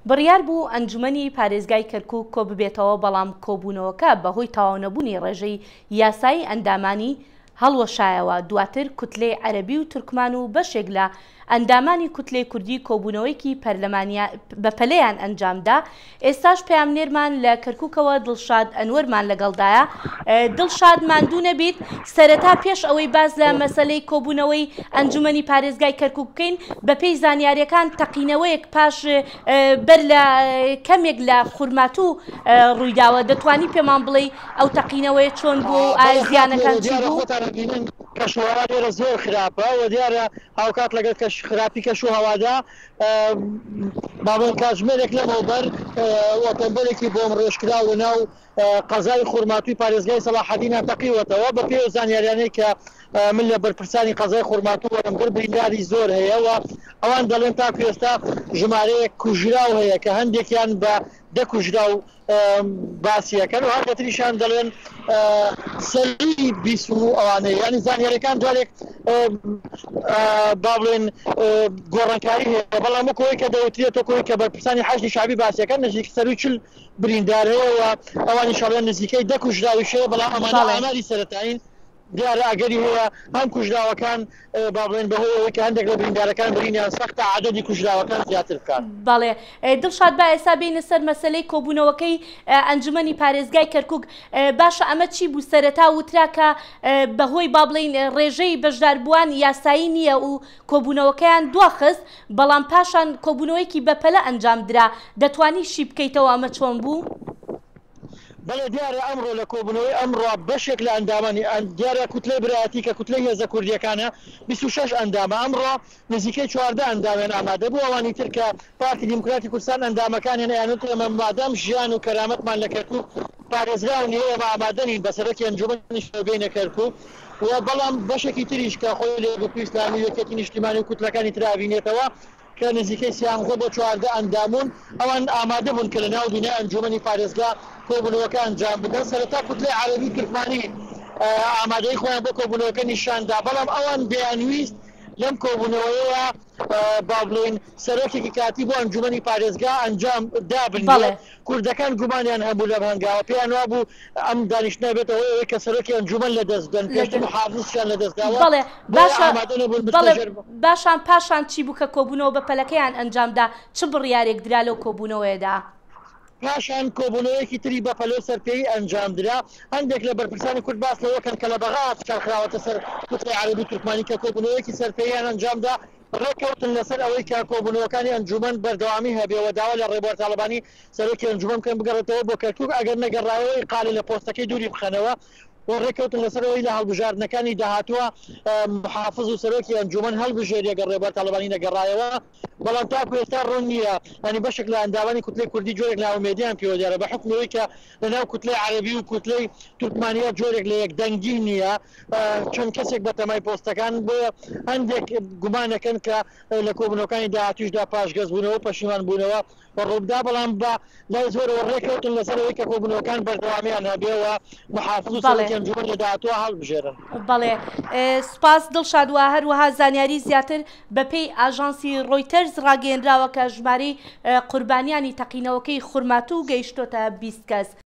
بڕیار بوو ئەنجومەنی پارێزگای کەرکوک کۆببێتەوە، بەڵام کۆبوونەوەکە بەهۆی تەواونەبوونی ڕێژەی یاسایی ئەندامانی هەڵوەشایەوە، دواتر کوتلەی عەرەبی و تورکمان و بەشێک لە ئەندامانی کوتلەی کوردی کۆبوونەوەیەکی پەرلەمانیان بەپەلەیان ئەنجامدا، ئێستاش پەیامنێرمان لە کەرکوکەوە دڵشاد ئەنوەرمان لەگەڵدایە. دڵشاد ماندوو نەبیت، سەرەتا پێش ئەوەی باس لە مەسەلەی کۆبوونەوەی ئەنجومەنی پارێزگای کەرکوک بکەین، بەپێی زانیاریەکان تەقینەوەیەک پاش بەر لە کەمێک لە خورماتوو ڕوویداوە، دەتوانی پێمان بڵێی ئەو تەقینەوەیە چۆن بووە و ئایا بەڵێ خاتوو زیانەکان ئێوە چی دیارە بوو؟ خۆتان ئەبینن کەشوهەوا لێرە زۆر خراپە و دیارە هاوکات لەگەڵ کەش خراپی کەش و هەوادا با بڵێم کاتژمێرێک لەمەوبەر ئۆتۆمبێلێکی بۆمڕێژکراو لەناو قەزای خورماتووی پارێزگای سەڵاحەدینە تەقیوەتەوە. بەپێی ئەو زانیاریانەی کە من لە بەرپرسانی قەزای خورماتوو وەرم گرت، برینداری زۆر هەیە و ئەوان دەڵێن تاکو ئێستا ژمارەیەک کوژراو هەیە کە هەندێکیان بە دە کوژراو باسی ئەکەن و هەندێتریشان دەڵێن سەرووی 20 و ئەوانەیە. یانی زانیاریەکان جارێک با بڵێن گۆڕانکاری هەیە، بەڵام وەکو ئەوەی کە دەوترێت، وەکو ئەوەی کە بەرپرسانی حەشدی شەعبی باسی ئەکەن نزیک سەرووی 40 بریندار هەیە و ئەوانیش ئەڵێن نزیکەی دە کوژراویش هەیە، بەڵام ئەمانە بەڵێ. ئاماری سەرەتایین. دیارە ئەگەری هەیە هەم کوژراوەکان با بڵێن بەهۆی ئەوەی کە هەندێک لە بریندارەکان برینیان سەختە عەدەدی کوژراوەکان زیاتر بکات. بەڵێ دڵشاد با ئێستا بێینە سەر مەسەلەی کۆبوونەوەکەی ئەنجومەنی پارێزگای کەرکوک، باشە ئەمە چی بوو سەرەتا وترا کە بەهۆی با بڵێین ڕێژەی بەشداربووان یاسایی نییە و کۆبوونەوەکەیان دواخست، بەڵام پاشان کۆبوونەوەیەکی بەپەلە ئەنجام درا، دەتوانی شی بکەیتەوە ئەمە چۆن بوو؟ بەڵێ دیارە ئەمڕۆ لە کۆبوونەوەی ئەمڕۆ بەشێک لە ئەندامانی دیارە کوتلەی برایەتی کە کوتلەی هێزە کوردییەکانە 26 ئەندامە ئەمڕۆ نزیکەی 14 ئەندامیان ئامادە بوو ئەوانی تر کە پارتی دیموکراتی کوردستان ئەندامەکانیان ئەیانوت ئێمە مادام ژیان و کەرامەتمان لە کەرکوک پارێزراو نییە ئێمە ئامادە نین بە سەرۆکی ئەنجومەنیشەوە بێینە کەرکوک و بەڵام بەشێکی تریش کە خۆی لە یەکگرتووی ئیسلامی و یەکێتی نیشتیمانی و کوتلەکانی ترا بینێتەوە کە نزیکەی سیانزە بۆ 14 ئەندامون ئەوان ئامادە بوون کە لە ناو بینای ئەنجومەنی پارێزگا کۆبوونەوەکە ئەنجام بدەن. سەرەتا کوتلەی عەرەبی تورکمانی ئامادەیی خۆیان بۆ کۆبوونەوەکە نیشان دا، بەڵام ئەوان دەیانویست لەم کۆبوونەوەیە با بڵێین سەرۆکێکی کاتی بۆ ئەنجومەنی پارێزگا ئەنجام دابنرێت. کوردەکان گومانیان هەبوو لەم هەنگاوە، پێیان وابوو ئەم دانیشتنە بێتە هۆی ئەوەی کە سەرۆکی ئەنجومەن لەدەست بدەن، پێشتر محافزیان لەدەست داوە، بەڵێ بۆیە باشە ئامادە نەبوون بچنە بەڵێ ژێر. باشان پاشان چی بوو کە کۆبوونەوە بەپەلەکەیان ئەنجامدا، چ بڕیارێک درا لەو کۆبوونەوەیەدا؟ پاشان کۆبوونەوەیەکی تری بەپەلە و سەرپێیی ئەنجامدرا، هەندێک لە بەرپرسانی کورد باس لەوە کەن کە لە بەغاوە فشار خراوەتە سەر کوتلەی عەرەبی و تورکمانی کە کۆبوونەوەیەکی سەرپێییان ئەنجامدا، ڕێککەوتن لەسەر ئەوەی کە کۆبوونەوەکانی ئەنجوومەن بەردەوامی هەبێ و داوا لە ڕێبوار تاڵەبانی سەرۆکی ئەنجوومەن بکەن بگەڕێتەوە بۆ کەرکووک، ئەگەر نەگەڕایەوە ئیقالە لە پۆستەکەی دووری بخەنەوە و ڕێککەوتن لەسەر ئەوەی لە هەڵبژاردنەکانی داهاتووە محافز و سەرۆکی ئەنجوومەن هەڵبژێری ئەگەر ڕێبوار تاڵەبانی نەگەڕایەوە. بەڵام تاکو ئێستا ڕوون نییە، یانی بەشێک لە ئەندامانی کوتلەی کوردی جۆرێک نائومێدیان پێوە دیارە بە حوکمی ئەوەی کە لەناو کوتلەی عەرەبی و کوتلەی تورکمانییە جۆرێک لە یەکدەنگی نییە، چەند کەسێک بە تەمای پۆستەکان، بۆیە هەندێک گومان دەکەن کە لە کۆبوونەوەکانی داهاتووشدا پاشگەزبوونەوە و پەشیمانبوونەوە ڕووبدا، بەڵام بە لای زۆرەوە ڕێککەوتن لەسەر ئەوەی کە کۆبوونەوەکان بەردەوامیان هەبێ و محافز و بەڵێ. سەرۆکی ئەنجومەن لە داهاتووە هەڵبژێرن. بەڵێ سوپاس دڵشاد و هەروەها زانیاری زیاتر بەپێی ئاژانسی ڕۆیتەرز ڕاگەیەنراوە کە ژمارەی قوربانیانی تەقینەوەکەی خورماتوو گەیشتۆتە 20 کەس.